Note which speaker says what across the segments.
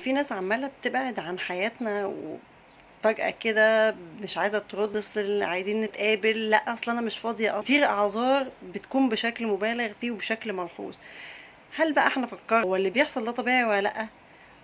Speaker 1: في ناس عمالة بتبعد عن حياتنا وفجأة كده مش عايزة ترد، اصل عايزين نتقابل، لا اصل انا مش فاضية. كتير اعذار بتكون بشكل مبالغ فيه وبشكل ملحوظ. هل بقى احنا فكرنا هو اللي بيحصل ده طبيعي ولا لا؟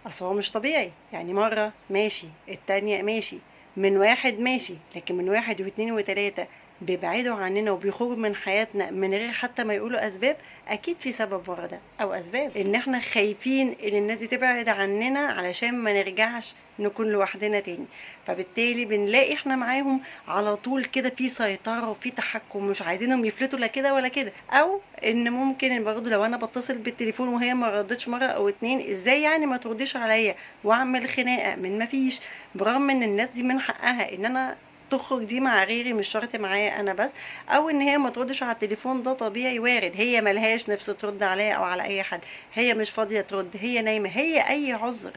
Speaker 1: اصل هو مش طبيعي. يعني مرة ماشي، التانية ماشي، من واحد ماشي، لكن من واحد واتنين وتلاتة بيبعدوا عننا وبيخرجوا من حياتنا من غير حتى ما يقولوا اسباب. اكيد في سبب ورا ده او اسباب، ان احنا خايفين ان الناس دي تبعد عننا علشان ما نرجعش نكون لوحدنا تاني. فبالتالي بنلاقي احنا معاهم على طول كده في سيطرة وفي تحكم، مش عايزينهم يفلتوا لا كده ولا كده. او ان ممكن برضه لو انا بتصل بالتليفون وهي ما ردتش مرة او اتنين، ازاي يعني ما ترديش عليا، واعمل خناقة من ما فيش، برغم ان الناس دي من حقها ان انا تخرج دي مع غيري، مش شرط معايا انا بس، او ان هي ما تردش على التليفون، ده طبيعي وارد، هي ملهاش نفس ترد عليا او على اي حد، هي مش فاضية ترد، هي نايمة، هي اي عذر.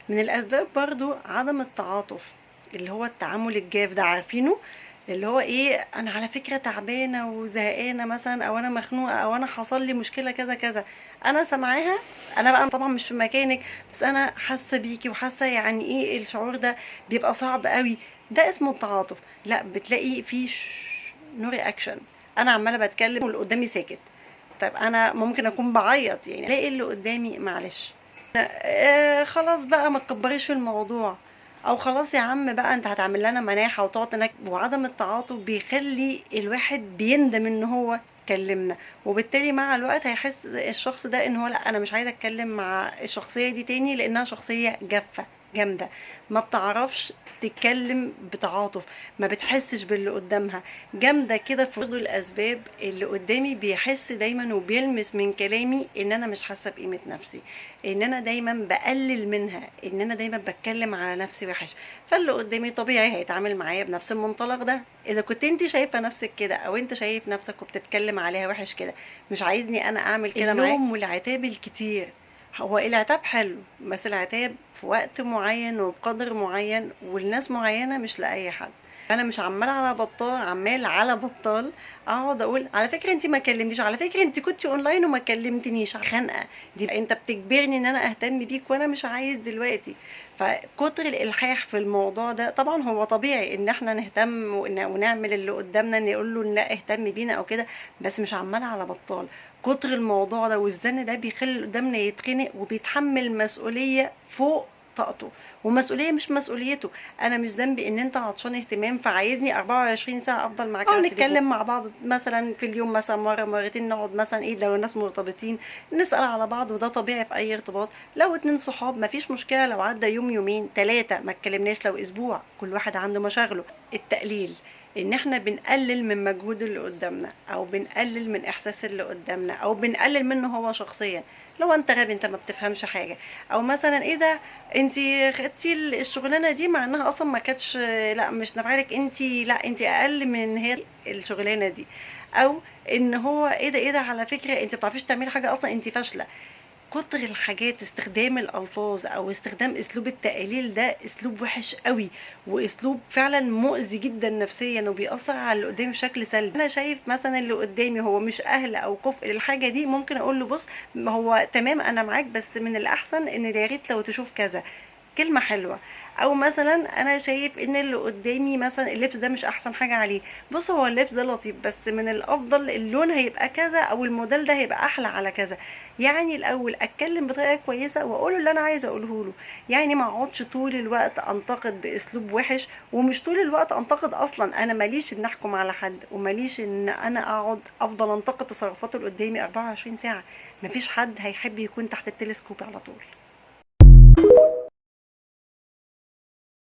Speaker 1: من الاسباب برضو عدم التعاطف، اللي هو التعامل الجاف ده، عارفينه، اللي هو ايه، انا على فكرة تعبانة وزهقانة مثلا، او انا مخنوقة، او انا حصل لي مشكلة كذا كذا، انا سامعاها، انا بقى طبعا مش في مكانك، بس انا حاسة بيكي وحاسة يعني ايه الشعور ده، بيبقى صعب قوي. ده اسمه التعاطف. لا، بتلاقي في no reaction، انا عمالة بتكلم واللي قدامي ساكت. طيب انا ممكن اكون بعيط يعني، الاقي اللي قدامي معلش، خلاص بقى ما تكبريش الموضوع، او خلاص يا عم بقى انت هتعمل لنا مناحه وتقعد تنك. وعدم التعاطف بيخلي الواحد بيندم ان هو كلمنا، وبالتالي مع الوقت هيحس الشخص ده ان هو لا، انا مش عايزه اتكلم مع الشخصيه دي تاني، لانها شخصيه جافه جامده، ما بتعرفش تتكلم بتعاطف، ما بتحسش باللي قدامها، جامده كده. في برضه الاسباب اللي قدامي بيحس دايما وبيلمس من كلامي ان انا مش حاسه بقيمه نفسي، ان انا دايما بقلل منها، ان انا دايما بتكلم على نفسي وحش، فاللي قدامي طبيعي هيتعامل معايا بنفس المنطلق ده. اذا كنت انت شايفه نفسك كده او انت شايف نفسك وبتتكلم عليها وحش كده، مش عايزني انا اعمل كده معاك. اللوم والعتاب الكتير، هو العتاب حلو، بس العتاب في وقت معين وبقدر معين والناس معينة، مش لأي حد. انا مش عمال على بطال، عمال على بطال اقعد اقول على فكره انت ما كلمتنيش، على فكره انت كنتي اونلاين وما كلمتنيش. خنقه دي، انت بتجبرني ان انا اهتم بيك وانا مش عايز دلوقتي. فكتر الالحاح في الموضوع ده، طبعا هو طبيعي ان احنا نهتم ونعمل اللي قدامنا نقول له لا اهتم بينا او كده، بس مش عمال على بطال. كتر الموضوع ده والزن ده بيخلي اللي قدامنا يتخنق وبيتحمل مسؤوليه فوق طاقته، ومسؤوليه مش مسؤوليته. انا مش ذنبي ان انت عطشان اهتمام فعايزني 24 ساعه افضل معاك على التليفون. نتكلم مع بعض مثلا في اليوم مثلا مره مرتين، نقعد مثلا ايه لو الناس مرتبطين نسال على بعض، وده طبيعي في اي ارتباط. لو اتنين صحاب مفيش مشكله لو عدى يوم يومين تلاتة ما اتكلمناش، لو اسبوع، كل واحد عنده مشاغله. التقليل، ان احنا بنقلل من مجهود اللي قدامنا، او بنقلل من احساس اللي قدامنا، او بنقلل منه هو شخصيا. لو انت غبي انت ما بتفهمش حاجه، او مثلا ايه ده انت خدتي الشغلانه دي مع انها اصلا ما كانتش، لا مش نافعه لك انت، لا انت اقل من هي الشغلانه دي، او ان هو ايه ده ايه ده على فكره انت ما بتعرفيش تعملي حاجه اصلا انت فاشله. كتر الحاجات، استخدام الالفاظ او استخدام اسلوب التقليل ده اسلوب وحش قوي، واسلوب فعلا مؤذي جدا نفسيا، وبيأثر على اللي قدامي بشكل سلبي. انا شايف مثلا اللي قدامي هو مش اهل او كفء للحاجه دي، ممكن اقول له بص هو تمام انا معاك، بس من الاحسن ان يا ريت لو تشوف كذا، كلمه حلوه. او مثلا انا شايف ان اللي قدامي مثلا اللبس ده مش احسن حاجه عليه، بص هو اللبس ده لطيف بس من الافضل اللون هيبقى كذا، او الموديل ده هيبقى احلى على كذا. يعني الاول اتكلم بطريقه كويسه واقوله اللي انا عايزه اقوله له، يعني ما اقعدش طول الوقت انتقد باسلوب وحش، ومش طول الوقت انتقد اصلا. انا ماليش ان احكم على حد، وماليش ان انا اقعد افضل انتقد تصرفاته اللي قدامي 24 ساعه. مفيش حد هيحب يكون تحت التلسكوب على طول.